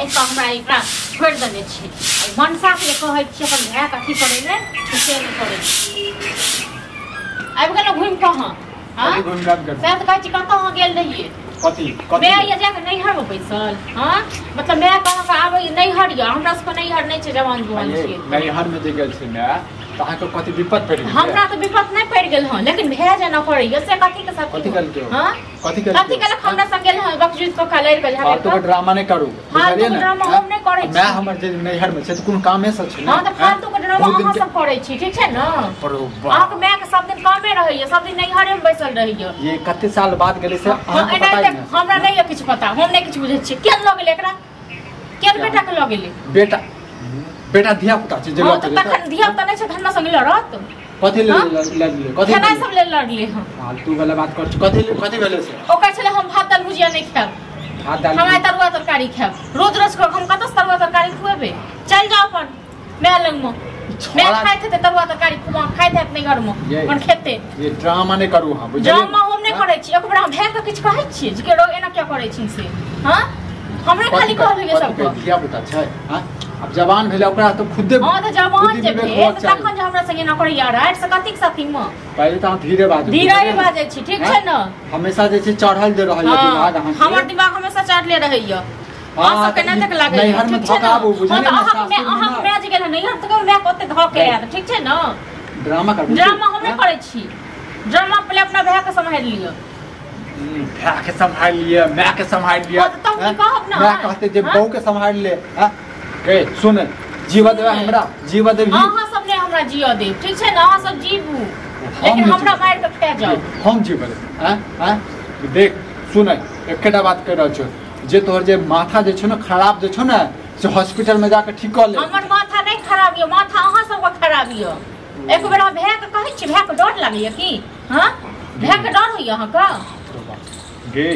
एक हमरा एकरा छोड़ि देने छी। मनसा के कहै छी अपन भाय के अथी करै ले, से नहि करै छी। आबि गेलहुँ घुमि कऽ अहाँ? हाँ? सएह तऽ कहै छी, कतऽ अहाँ गेल रहियै? कथी कथी? माय ये जाके नैहर में बैसल। हाँ, मतलब माय कहाँ के आबै नैहर ये, हमरा सबके नैहर नहि छै, जवान जुआन छियै। नैहर में जे गेल छै माय तऽ अहाँके कथी विपत पड़ि गेल? हमरा तऽ विपत नहि पड़ि गेल हँ, लेकिन भाय जेना करैया से कथी के सब? कथी केलकै? हाँ, कथी केलकै? कथी केलक? हमरा संग गेल हँ बकजूत कऽ के लड़ि कऽ झगड़ि फालतू के कऽ। ड्रामा नहि करू, बुझलियै फालतू के ने? ड्रामा हम नहि करै माय छी। हमर जे नैहर में छै तऽ कोनो कामे से छै ने? हाँ तऽ फालतू के ड्रामा बहुत दिन अहाँ के सब करै छी, ठीक छै ने? अरे अहाँके माय के सब दिन कामे रहैया, सब दिन नैहरे में बैसल रहैया। ये कते साल बाद गेलै से हाँ, अहाँके पता एनाहिते ही ने? हमरा नहि यऽ किछु पता, हम नहि किछु बुझै छियै। केहन लऽ गेलै एकरा? केहन बेटा के लऽ गेलै? बेटा बेटा धिया पुता छै जे हाँ लऽ तऽ के जेतै। तखन धिया पुता नहि छै तऽ हमरा संग लड़त? कथी हाँ? लड़लै? कथी खेनाइ भेलै? सब लेल लड़लै हँ। फालतू वाला बात कर छी। कथी कथी भेलै से? ओकर छलै हम भात दालि भुजिया नहि खायब, भात दालि हम आइ तरुआ तरकारी खायब। रोज रोज के हम कतऽ से तरुआ तरकारी खुएबै? चलि जाउ अपन माय लगमे, माय छौड़ा खाइत हेतै तरुआ तरकारी, खुआ खाइत हैत नैहर मे, ये। अपन खेतै। ये ड्रामा नहि करू अहाँ, बुझलियै? ड्रामा हम नहि करै छी। एक बेर हम भाय के किछु कहै छियै जे के एना किया करै छी से? हाँ, हमरे खाली कहल होइए सबके। धिया पुता छै, हाँ? आब जवान भेलै ओकरा तऽ खुदे हाँ तऽ जवान बुद्धि जे विवेक भेल होबाक तऽ चाही। तखन जे हमरा संगे एना करैया राति से कतेक सखी मे? पहिले तऽ अहाँ धीरे बाजू, धीरे बुझलियै ने? बाजै छी, ठीक छै ने? हमेशा जे छै चढ़ल जे रहैया दिमाग हाँ, अहाँके। हमर दिमाग हमेशा चढ़ले रहैया। हाँ, अहाँ सबके तऽ नहि ई तक लागैया, नैहर मे ठीक छै धऽ ने? कऽ आबू, हाँ बुझलियै तऽ ने? अहाँके माय सासुर मे अहाँके ना। माय जे गेल हँ नैहर तऽ माय के ओते धऽ के आयत, ठीक छै ने? ड्रामा करबै? ड्रामा हम नहि करै छी। ड्रामा पहिले अपना भाय के सम्हारि लिअ। भाय के सम्हारि लिअ, माय के सम्हारि लिअ। हाँ, तऽ तब की कहब ने? माय कहतै जे हाँ? बहू के सम्हारि ले। हाँ गे सुन, जीवा देबै हमरा? जीवा देबही? अहाँ सब नहि हमरा जियऽ देब, ठीक छै ने? अहाँ सब जीबू, लेकिन नहि हमरा जीबै। मारि कऽ खा जाउ। हम जीबै? आँय आँय, देख सुन, एकेटा बात कहि रहल छौ जे तोहर जे माथा जे छौ ने खराब जे छौ ने से हॉस्पिटल में जाके ठीक कऽ ले। हमर माथा नहि खराब यऽ, माथा अहाँ सबके खराब यऽ। एक बेर अहाँ भाय के कहै छी, भाय के डर लागैया की? हाँ, भाय के डर होइया अहाँके? गे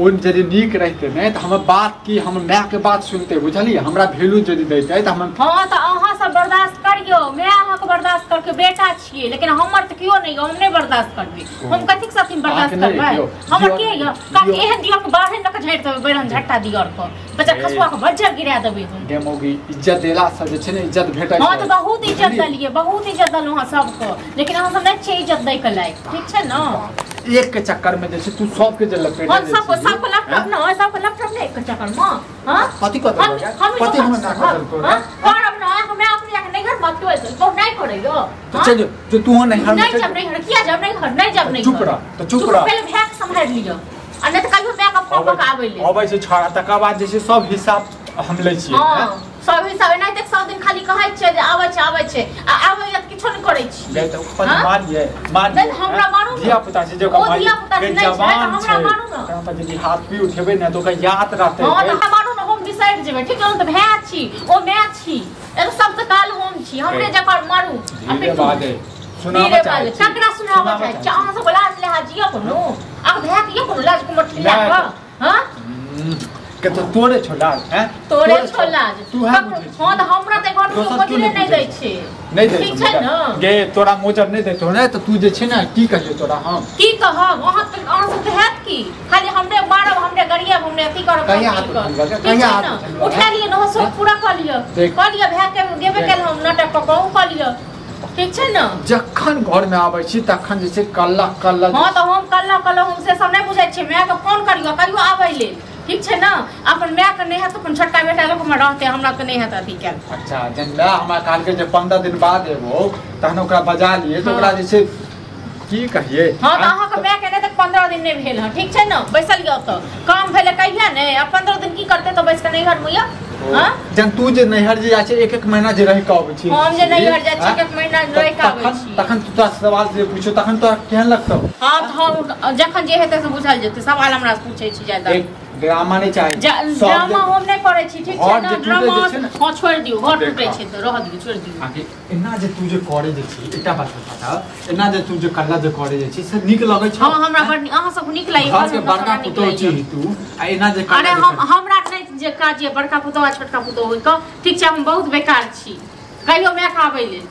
ओ यदि नीक रहितै ने तऽ हमर बात की हमर माय के बात सुनते, बुझलियै? हमरा वैल्यू यदि दैतै तऽ हम हाँ तऽ अहाँ सब बर्दाश्त करियौ, माय अहाँके बर्दाश्त करके बेटा छियै, लेकिन हमर तऽ केओ नहि यऽ, हम नहि बर्दाश्त करबै। हम कथीक साथी बर्दाश्त अहाँके नहि करबै? यौ, हमर दिअर- के यऽ? काहे एहन दिअर के बाहर लऽ कऽ झाड़ि देबै, बैरन झट्टा दिअर के बच्चा ए। खसुआ के बज्जर गिरा देबै हम। गे मौगी, इज्जत देला से जे छै ने इज्जत भेटै हाँ छै। तऽ बहुत इज्जत बुझलियै? देलियै, बहुत इज्जत देलहुँ अहाँ सबके, लेकिन अहाँ सब नहि छियै इज्जत दै के लायक, ठीक छै ने? एक के चक्कर में जे छै तू सबके जे लपेटे हम जे सबको छी, सबको लपटब न, सबको लपटब ने एक चक्कर में। हाँ, कथी कऽ हम देलकै? हम कथी हमर नाक कऽ देलकौ रे? हाँ, करब न, हमरा अपने जाके नैहर मत कहै, बहु नहि करैयो। तऽ चलि जो, जो तू नैहर में नहि चलि जाब नैहर, किया जाब नैहर? नहि जाब नैहर। चुप रह, तऽ चुप रह। पहिले भाय के सम्हारि लिअ, आ नहि तऽ कहियो माय के फोन कऽ के आबै ले। अबै छै छौड़ा, तकर बाद जे छै सब हिसाब हम लै छियै। हाँ, सब हिसाब एनाहिते सब दिन खाली कहै छियै जे आबै छै आबै छै, आ आबै तऽ किछो नहि करै छियै। गए तऽ कथी हाँ? मारियै? मारियै? नहि तऽ हमरा मारू ने। धिया पुता छै जे ओकरा ओ मारियै। धिया-पुता गए नहि छै, तऽ जवान हमरा छै। मारू ने। ओकरा पर यदि हाथ भी उठेबै ने तऽ ओकरा याद रहतै। हाँ गए। तऽ हमरा मारू ने, हम बिसरि जेबै, ठीक छै ने? तऽ भाय छी, ओ माय छी, एगो सबसँ काल हम छी, हमरे गए। जकर मारू आ धीरे पिटू। बाजै, सुनाबऽ धीरे चाहै बाजै, छी। ककरा सुनाबऽ चाहै छी? अहाँ सब लाज लिहाज यऽ कोनो? आब भाय के यऽ कोनो लाज कुमर ठिला नहि। कऽ? हाँ, के तो तोरे छौ लाज, हैं? तोरे छौ लाज। तू है बुझै छी। हाँ तऽ हमरा तऽ घर दोसर मे केओ मोजरे नहि नहि दै बुझै छै। नहि दै ठीक छै ने? गे तोरा मोजर नहि दैतौ ने तऽ तू जे छै ने की कहियौ तोरा हम? की कहब अहाँ? अहाँ सब तऽ हैत की खाली हमरे मारब, हमरे गरियब, हमरे अथी करब, कहिया सब हाथ चीज करब। उठेलबा? ठीक कहिया छै हाथ ने? उठेलबा? उठा लिअ ने, शौक पूरा कऽ लिअ, देख। कऽ लिअ। भाय के गेबे देख। केल हम नाटक कऽ कऽ कऽ लिअ, ठीक छै ने? जखन घर में आबै छी तखन जे छै कल्ला कल्ला। हाँ तऽ हम कल्ला कल्ला, हम से सब नहि बुझै छियै। माय के फोन करियौ, कहियो आबै लेल, ठीक छै ने? अपन माय के नहि हैत, अपन छोटका बेटा लोक मे रहतै, हमरा तऽ नहि हैत अथी कयल। अच्छा, जहन माय हमरा कहलकै जे 15 दिन बाद एबो तहन ओकरा बजा लियै तऽ ओकरा जे छै की कहियै? हाँ तऽ अहाँके माय के नहि तऽ 15 दिन नहि भेल हँ, ठीक छै ने? बैसल यऽ तऽ काम भेलै कहिया ने, आ 15 दिन की करतै तऽ बैस कऽ नैहर मे यऽ? हाँ, जहन तू जे नैहर जे जाइ छै एक एक महीना जे रहि कऽ अबै छी। हम जे नैहर जाइ छी एक एक महीना रहि कऽ आबै तखन छी। तखन तू तोरा सवाल जे पूछो तखन तोरा केहन लगतौ? हाँ तऽ हम जखन जे हेतै से बुझल जेतै। सवाल हमरा से पूछै छी ज्यादा। एक ड्रामा नहि चाही। जा- सब ड्रामा जे- हम नहि करै छी, ठीक छै घर ने? जे टूटै ड्रामा जे छै ने- हाँ, छोड़ि दियौ, घर देखा। टूटै छै तऽ रहऽ दियौ, छोड़ि दियौ। आगे एना जे तू जे करे जे छी, एकटा बात बता, एना जे तू जे कल्ला जे करे जे छी से नीक लगै छौ? हाँ, हमरा बड़ नीक, अहाँ सब नीक लागैया? घर के हमरा बड़का नीक पुतोह लागैया। छी तू आ एना जे कल्ला अरे जे हम करे- हमरा नहि जे काज यऽ बड़का पुतोह आ छोटका पुतोह होय कऽ, ठीक छै? हम बहुत बेकार छी। कहियो माय के आबै लेल।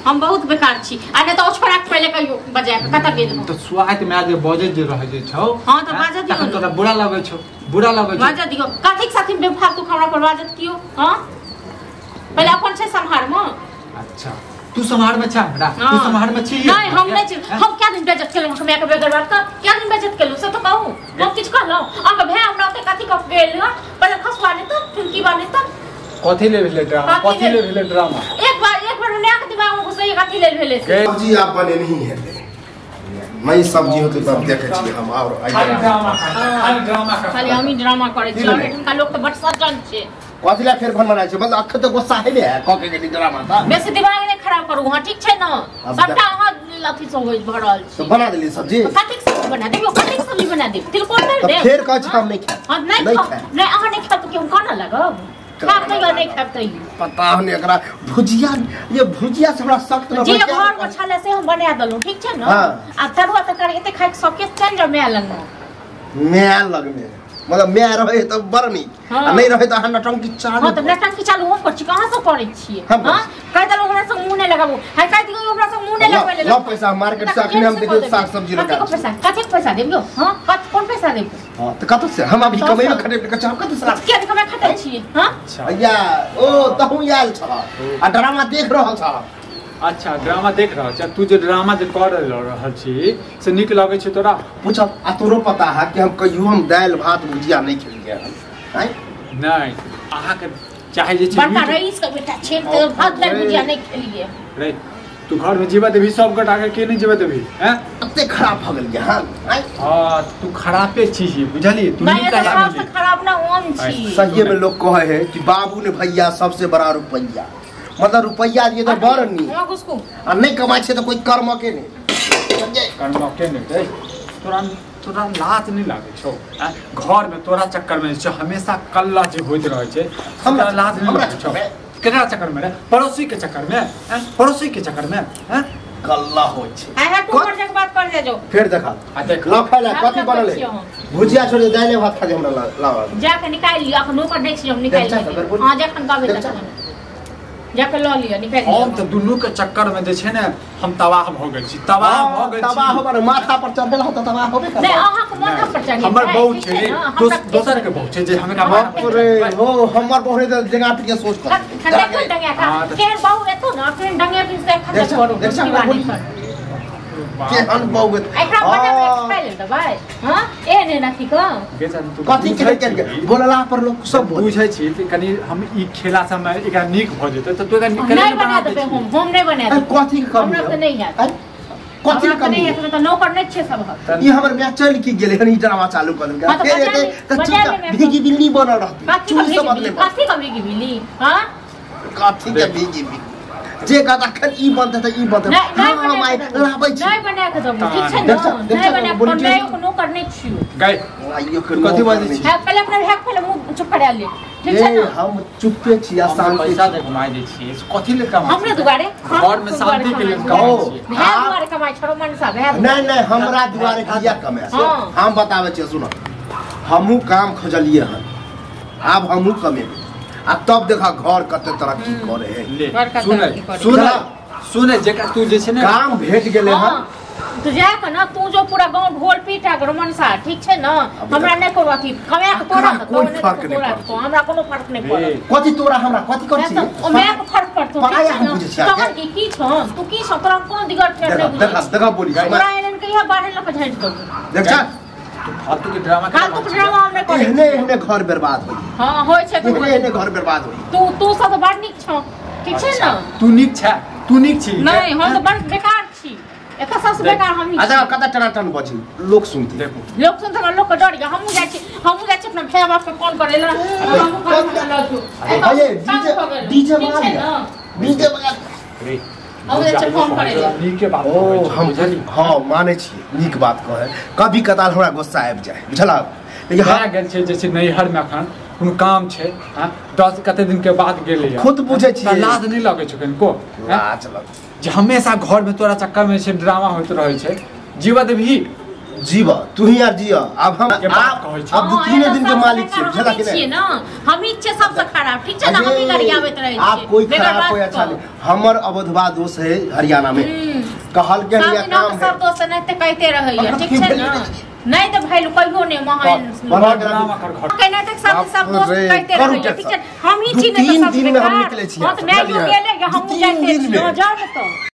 हम बहुत बेकार छी आ नै त ओछड़ा के पहिले कहियो बजा के कत गेल त स्वाद में जे बजे जे रह जे छौ। हां त बाजा दियो तखन तोरा बुरा लगै छौ, बुरा लगै छौ। बाजा दियो कथिक साथी में बेफालतू हमरा पर बाजत कियो? हां पहिले अपन छै संहार में। अच्छा तू संहार में छ हमरा? तू संहार में छी? नहीं हम नहीं छी। हम क्या दिन बेइज्जत केलौ हम के बेगर बात का क्या दिन बेइज्जत केलौ से तो कहू। हम किछ कहलौ अहाँ भाई हमरा ओते कथि कह गेल पहिले खसवा ने त फिरकी बाने त कथि ले भेलै ड्रामा? कथि ले भेलै ड्रामा? एक बार नया के दिमाग में घुसै कथि ले भेलै सब्जी आप बने नहीं है मैं सब्जी होते तब देखै छी हम और खाली ड्रामा, खाली ड्रामा, खाली हम ही ड्रामा करै छी। हुनका लोक त बड़ सज्जन छै कथि ला फेर फोन बनाइ छै मतलब अखन त गुस्सा हेबे है क के गेली ड्रामा त बेसी दिमाग नै खराब करू। हां ठीक छै न सबटा अहाँ अथि से होई भरल छी त बना देली सब्जी। कथिक सब्जी बना देब? कथिक सब्जी बना देब? तिलकोर तर देब फेर कहै छी हम नै खाएब। हां नै खाएब नै अहाँ नै खाएब त के हम कोना लागब? खाएब तैयो नै खाएब तैयो पता नै एकरा भुजिया ये भुजिया से हमरा सख्त न जे घर में छले से हम बना देलौ ठीक छै न। आ तरुआ तरकारी एते खाइ के सबके चल जाओ my लग my लग में मतलब मैं रहे त बड़ नीक आ नहीं रहे त अहाँ नटंकी चालू। हां त नटंकी चालू हम कर छी कहां से करै छी? हां कह देलौ हमरा संग मुंह नै लगाबू। हां कह दियौ हमरा संग मुंह नै लगबै ले। ल पैसा मार्केट से अखने हम देखियौ साग सब्जी लगा कथि पैसा? कथि पैसा देब यौ? हां कत कोन पैसा देब? हां त कत से हम अभी कमेबे खटे के चाहब कत से किया कमे खटे छी? हां भैया ओ तहु आयल छ आ ड्रामा देख रहल छ। अच्छा ड्रामा देख रहल छ तू जे ड्रामा जे कर रहल छी से नीक लगै छै तोरा? पूछ आ तोरो पता है कि हम कहियो हम दाल भात भुजिया नहीं खेलिए हन? हैं नहीं अहाँ के चाहे जे छै बड़का रईस के बेटा छै त भात दाल भुजिया नहीं खेलिए रे। तू घर में जीवा देबी सब गोटा के नहीं जीवा देबी? हैं कते खराब भ गेल हां हां तू खराबे छी बुझली तू नहीं कहे खराब ना हम छी। सही में लोग कहे है कि बाबू ने भैया सबसे बड़ा रुपैया मतलब रुपैया दिए त बड़ नी आ नहीं कमाइ छै त कोई कर्म के नहीं समझे? कर्म के नहीं तोरा तोरा लाज नहीं लागै छौ? घर में तोरा चक्कर में छै हमेशा कल्ला जे होइत रहै छै हमरा लाज नहीं लागै छौ? केकरा चक्कर में रे? पड़ोसी के चक्कर में? पड़ोसी के चक्कर में हैं कल्ला होइ छै। हाय हाय तू पर जाके बात कर ले जो फेर देखा आ देख ल खाइ ला कथि बनल है भुजिया छोड़ दे दाल भात खा जे हमरा लावा जाके निकाल लियो अखनो पर नै छी हम निकाल लियो। हां जखन कहबै तखन जाके ल लियो निकाल लियो। हम त दुनू के चक्कर में जे छै ने हम तबाह भ गेल छी, तबाह भ गेल छी। तबाह होबर माथा पर चढ़ल हो त तबाह होबे कर। नै अहाँ के माथा पर चढ़ी हमर बहु छै दोसर के बहु छै जे हमरा बाप रे हो हमर बहु रे जगह पे सोच कर खंडे डंगे का केहन बहु एतो न केहन डंगे फिर से खंडे करू केहन बहु एकरा बना के खाइ ले दबाई। हां एहन एहन अथी क कथि के के बोलला पर लोग सब बुझै छी त कनी हम ई खेला समय एकरा नीक भ जेतै त तू एकरा निकले नै बना देबै। हम नै बना देबै कथि के कमी हमरा त नै हैत कथि के कमी नै हैत त नौकर नै छै सब ई हमर माय चल की गेलै हन ई ड्रामा चालू कर देलकै फेर एते त चुप भीगी बिल्ली बनल रहती चूल सब बदले कथि के भीगी बिल्ली? हां कथि के भीगी बिल्ली जे कहत अखन ई बनतै त ई बनतै। हां माय लाबै छी नै बना के देबौ ठीक छै न? नै बना के नै नौकर नै छियौ गई आइयो के कथि बाजै छी? हां पहिले अपना भाग पहिले मुंह चुप करा ले ठीक छै न? हम चुपे छी आ शांति पैसा दे घुमाइ दै छी कथि ले कमाइ हमरे दुआरे घर में शांति के लिए कमाइ छी भाय दुआरे कमाइ छोड़ो मनसा भाय नै नै हमरा दुआरे किया कमाइ हम बताबै छी सुन हमहु काम खोजलिए हन आब हमहु कमेबै आ तब देखा घर कते तरक्की करे है। सुने सुने सुने जेका तू जे छै ने काम भेट गेलै हन तू जा के न तू जो पूरा गांव ढोल पीटा करो मनसा ठीक छै न? हमरा नै करो अथी कमाय के तोरा कोई फर्क नै पड़त हमरा कोनो फर्क नै पड़त कथि तोरा हमरा कथि कर छी ओ my के फर्क पड़तो पराया हम बुझै छी तोहर की की छौ तू की छौ तोरा कोन दिगर फेर नै बुझै देखा देखा बोली तोरा एहन कहिया बाहर ल के झाड़ि दौ देख जा फालतू के ड्रामा फालतू के ड्रामा हम नै करै एहने एहने घर बर्बाद होई। हां होय छै एहने एहने घर बर्बाद होई। तू तू सब बड़ नीक छौ ठीक छै न? तू नीक छै तू नीक छी नै हम त बड़ बेकार छी एकर सबसे बेकार हम ही। अच्छा कत टनाटन बजी लोग सुनते देखो लोग सुनते लोग के डर गया। हमहु जाइ छी अपना भाय बाप के फोन करे ला हमहु फोन कर लऽ छु अरे डीजे डीजे मंगा डीजे मंगा रे हम जाइ फोन करे ला नीक के बात ओ हम हां मानै छी नीक बात कहे कभी कताल हमरा गुस्सा आबि जाय बुझला लेकिन हां गेल छै जैसे नैहर में अखन कोनो काम छै हां 10 कते दिन के बाद गेलै खुद बुझै छी लाज नहीं लगै छै कनको लाज लग जे हमेशा घर में तोरा चक्कर में छै ड्रामा होइत रहै छै जीवा देबही जीवा तू ही यार जिया। अब हम अब 2-3 दिन के मालिक छी बुझला कि नहीं ना हम ही छे सबसे खराब ठीक छै ना हम ही गरियाबैत करैत रहै आप कोई खराब कोई अच्छा नहीं। हमर अवधवा दोस्त है हरियाणा में, कहल के ये काम है। सब दोस्त नहीं ते कहते रहैया, ठीक छै ना? नहीं तो भाई कहियो नहीं महान कहना तक सब सब दोस्त कहते रहैया, ठीक छै? हम ही छी नहीं तो सब 3 दिन में हम निकले छी। हां तो मैं गेले हम जाते छी, जाओ तो।